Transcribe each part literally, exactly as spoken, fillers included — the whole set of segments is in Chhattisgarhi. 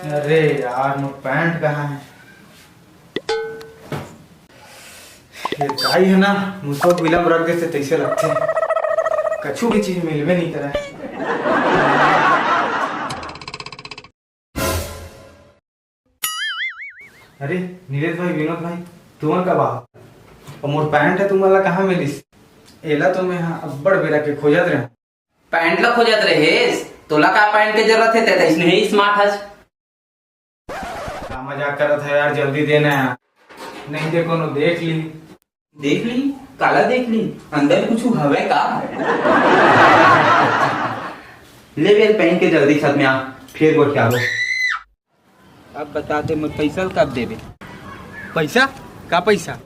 अरे यार, मोर पैंट कहाँ है? ये दाई है ना, मुसवा बिलम रख देते तैसे लगते। कछु भी चीज मिलबे नहीं करे। अरे नीलेश भाई, विनोद भाई, तुमन का बात? और मोर पैंट है, तुमन ला कहाँ मिलिस? एला तो मैं यहाँ अब्बड़ बेरा के खोजत रहे। पैंट ला खोजत रहेस? तोला का पैंट के जरूरत है? ते तैसने ही स्मार्ट हस। का मजाक करत है यार, जल्दी देना यार, नहीं ते कोनो देख ली। देख ली? काला देख ली? अंदर कुछ हवे का? ले बेल पहन के जल्दी छत में आ, फिर गोठियाबो। अब बता दे, मोर पैसा कब देबे? पैसा? का पैसा?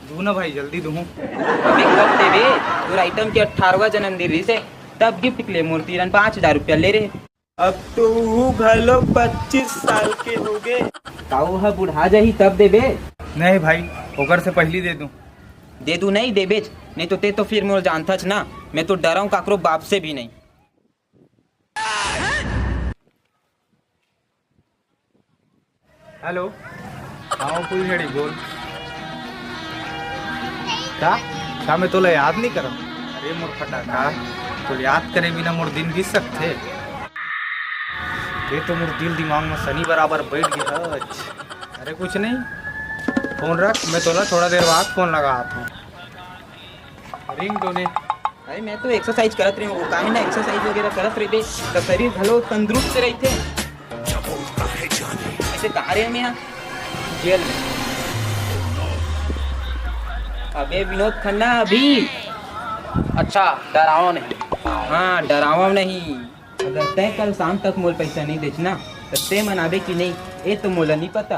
दू ना भाई, जल्दी दू। अबे कब देबे? तोर आइटम के अठारहवाँ जन्मदिन रहिस हे, तब गिफ्ट के लिए मोर तीरन पाँच हजार रुपया ले रहे। अब तो वो घलो पच्चीस साल के हो गए। ताऊ ह बुढ़ा जाही तब देबे? नहीं भाई, ओकर से पहली दे दूं। दे दू नहीं देबेच, नहीं तो ते तो फिर मोर जानथच ना, मैं तो डराऊं काकरो बाप से भी नहीं। हेलो। हाँ, कोई घड़ी बोल। का? का मैं तोला याद नहीं करम? अरे मोर फटाका, तोला याद करे बिना मोर दिन बीत सकथे? ये तो मोर दिल दिमाग में शनि बराबर बैठ गया हच। अरे कुछ नहीं, फोन रख, मैं तोला थोड़ा देर बाद फोन लगात हूँ। रिंग टोन हे। अरे मैं तो एक्सरसाइज करत रहे हूँ, वो काहे ना एक्सरसाइज वगैरह करत रहिबे, त शरीर घलो तंदुरुस्त रहिथे। ऐसे कहाँ रहे मैं यहाँ? जेल में। अबे विनोद खन्ना अभी। अच्छा, डरावा नहीं। हाँ, डरावा नहीं। अगर तय कल शाम तक मोल पैसा नहीं देच ना, त तय मनाबे कि नहीं, ये तो मोला नहीं पता।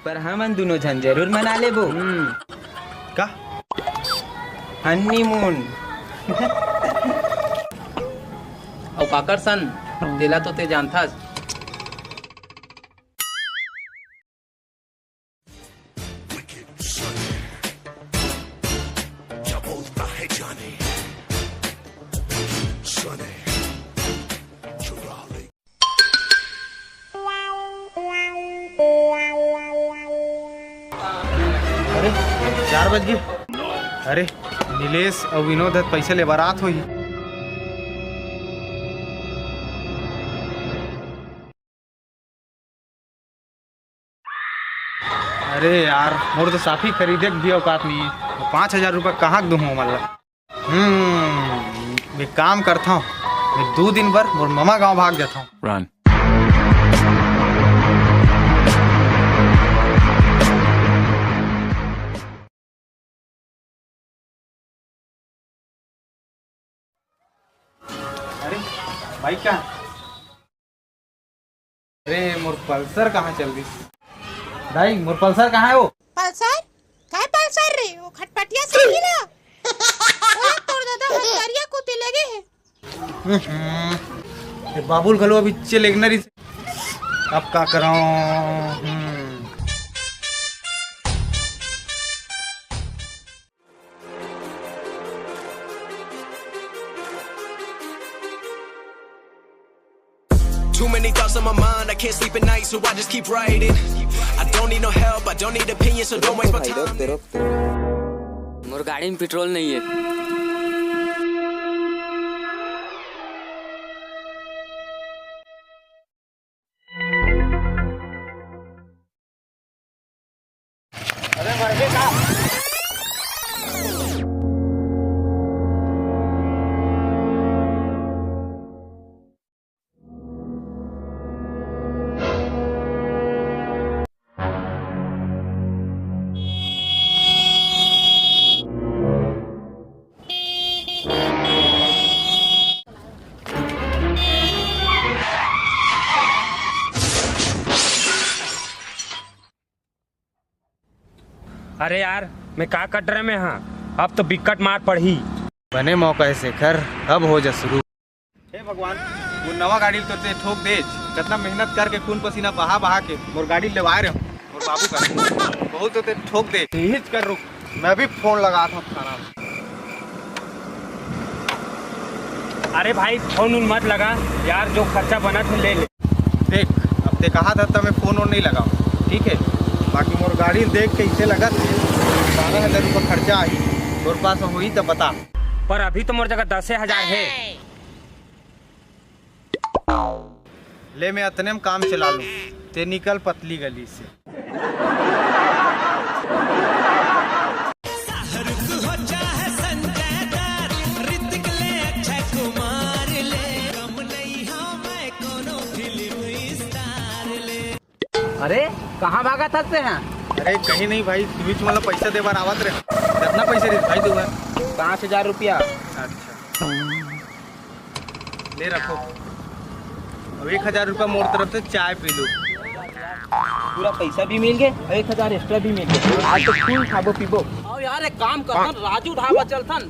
पर हमन दुनो झन जरूर मना लेबो। हम्म। का? हनीमून। अउ काकर सन, तेला तो ते जानथस। अरे, चार बज गए। अरे, नीलेश अउ विनोद ह पैसा ले बर आत होही। अरे यार, मोर तो साफी खरीदे के भी औकात नहीं है। पाँच हजार रुपया कहाँ के दूँ ओमन ला? हम्म, एक काम करता हूँ, मैं दो दिन बर मोर ममा गांव भाग जाता हूँ। Run। अरे, बाइक कहाँ? अरे, मोर पल्सर कहाँ चल दिस? दाई, मोर पल्सर कहाँ है वो? पल्सर? काय पल्सर रे? वो खटपटिया साइकिल है। ओए, तोर दादा हथकरिया कुती लगे है। हम्म, ये बाबुल घलो अभी चले एक नरी से। अब का करो? हम्म। Too many thoughts on my mind, I can't sleep at night, so I just keep writing. I don't need no help, I don't need opinions, so don't waste my time. मोर गाड़ी में पेट्रोल नहीं है। अरे मर गए का? अरे यार, मैं का कट रहे में हाँ, अब तो बिकट मार पड़ही। बने मौका है शेखर, अब हो जा शुरू। हे भगवान, वो नवा गाड़ी तो ते ठोक दे, जितना मेहनत करके खून पसीना बहा बहा के मोर गाड़ी लेवाए रहे, मोर बाबू का बहुत तो ते ठोक दे। यही कर रुक, मैं भी फोन लगा था थाना में। अरे भाई, फोन उन मत लगा यार, जो खर्चा बना थे ले ले। देख, अब ते कहा था, त मैं फोन वोन नहीं लगाऊं, ठीक है? बाकी मोर गाड़ी देख के इसे लगत हे, बारह हजार रुपया खर्चा आई, तोर पास होई त बता। पर अभी तो मोर जगह दसे हजार है। ले, मैं अतने में काम चला लूं, ते निकल पतली गली से। शाहरुख हो चाहे संजय दत्त, ऋतिक ले, अक्षय कुमार ले, कम नहीं हो मैं कोनो फिल्म स्टार ले। अरे, कहाँ भागत हस तेहा? अरे, कहीं नहीं भाई, तुही मोला पैसा दे बर आवत रहे। कितना पैसा रहिस भाई तुमन? पाँच हजार रुपया। अच्छा, ले रखो। अब एक हजार रुपया मोर तरफ से, चाय पी लो। पूरा पैसा भी मिल गए और एक हजार एक्स्ट्रा भी मिल गए। आज तो फुल खाबो पीबो। आओ यार, एक काम करथन, राजू ढाबा चलथन,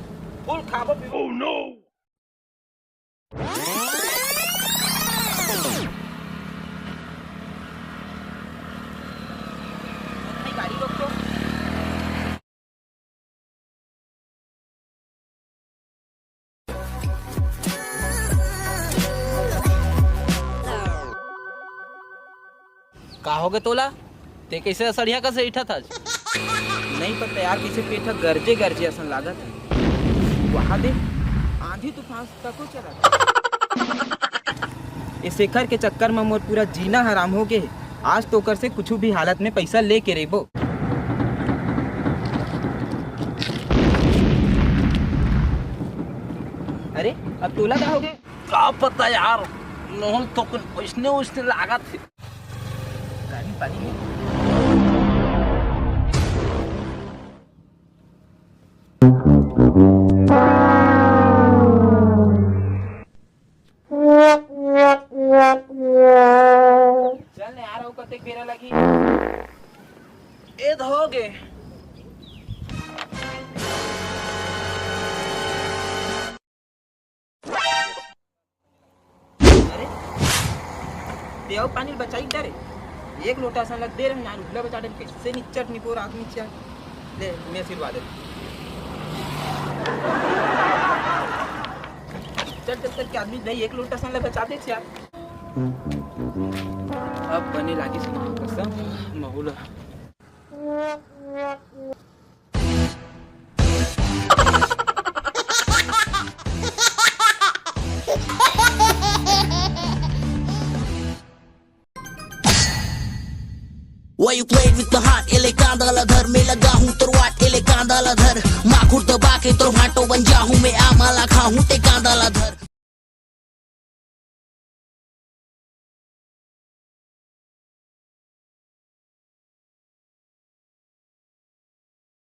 फुल खाबो पीबो। का होगे तोला? ते कइसे असड़िया कस बइठत हस? नइ पता यार, कइसे पेट ह गरजे गरजे असन लागत हे। वहाँ दे, आंधी तूफान तको चलत हे। ए शेखर के चक्कर म मोर पूरा जीना हराम होगे हे। आज तो ओकर से कुछु भी हालत में पइसा लेके रहिबो। अरे, अब तोला का होगे? का पता यार, नोहल तो कुन ओइसने ओइसने लागत हे। गाड़ी पानी में। चल ने यार, अउ कतेक बेरा लगही? ए तो होगे। अरे, ते अउ पानी बचाई का रे? एक लोटा असन लग दे रहे, नान उबला बचा दे, कइसे निच्चट निपोर आदमी चिया। ले, मैं आशीर्वाद दे। चल, चल, चल, के आदमी नहीं, एक लोटा असन लग बचा दे चिया। अब बने लागी सुना कसम, Mahula. Why you played with the heart? एले कांदा ला धर, मैं लगा हूँ तोर वाट, एले कांदा ला धर, माखुर दबा के तोर भांटो बन जाहूँ, मैं आमा ला खाहूँ, ते कांदा ला धर।